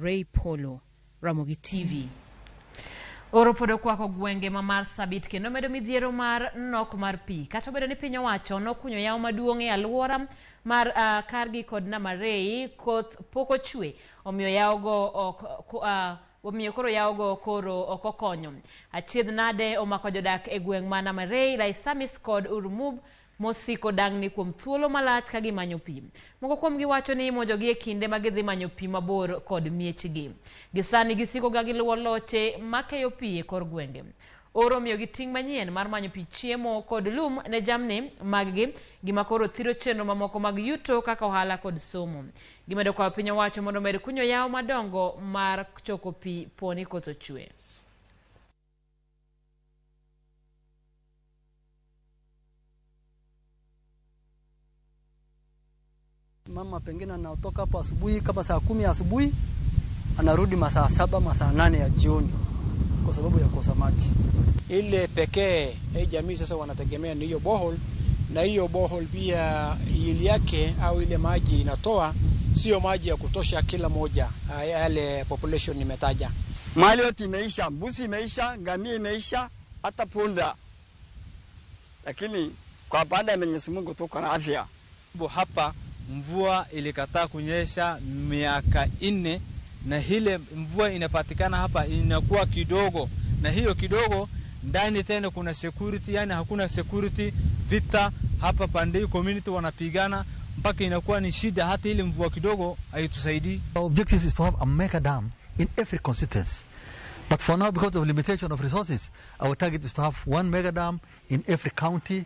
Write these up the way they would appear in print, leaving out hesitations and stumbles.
Ray Polo, Ramogi TV. Oro pod okwako gwenge ma Marsabit kendo medo midhiero mar nok mar pi. Kata obedo ni piny owacho nokunyo yawo maduong' e alwora mar Kargi kod Namarei, koth pok ochwe, omiyo yawogo ok omiyo koro yawogo koro ok okonyo. Achiedh nade omako jodak e gweng' ma Namarei, Laisamis kod Urumub mosiko dang'ni kuom thuolo malach ka gimanyo pi. Moko kuomgi wacho ni imonjogi e kinde ma gidhi manyo pi mabor kod miechgi. Gisani gisiko ga giluwo loche makeyo pi e kor gwenge. Oro omiyogi ting' manyien mar manyo pi, chiemo kod lum ne jamni maggi, gima koro thiro chenro mamoko mag yuto kaka ohala kod somo. Gimedo kwayo piny owacho mondo omed kunyo yawo madongo mar choko pi poni koth ochwe. Mama pengine anatoka hapo asubuhi kama saa 10 asubuhi, anarudi masaa 7, masaa 8 ya jioni kwa sababu ya kosa maji. Ile pekee hii jamii sasa wanategemea ni hiyo borehole, na hiyo borehole pia ili yake au ile maji inatoa sio maji ya kutosha kila moja yale population nimetaja. Mali yote imeisha, mbuzi imeisha, ngamia imeisha, hata punda. Lakini kwa baada ya Mwenyezi Mungu tuko na afya. Hapa mvua ilikataa kunyesha miaka 4, na ile mvua inapatikana hapa inakuwa kidogo, na hiyo kidogo ndani tena kuna security, yani hakuna security, vita hapa pande community wanapigana mpaka inakuwa ni shida, hata ile mvua kidogo haitusaidii. Our objective is to have a mega dam in every constituency. But for now, because of limitation of resources, our target is to have 1 mega dam in every county.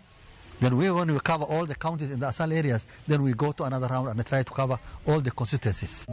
Then when we cover all the counties in the ASAL areas, then we go to another round and try to cover all the constituencies.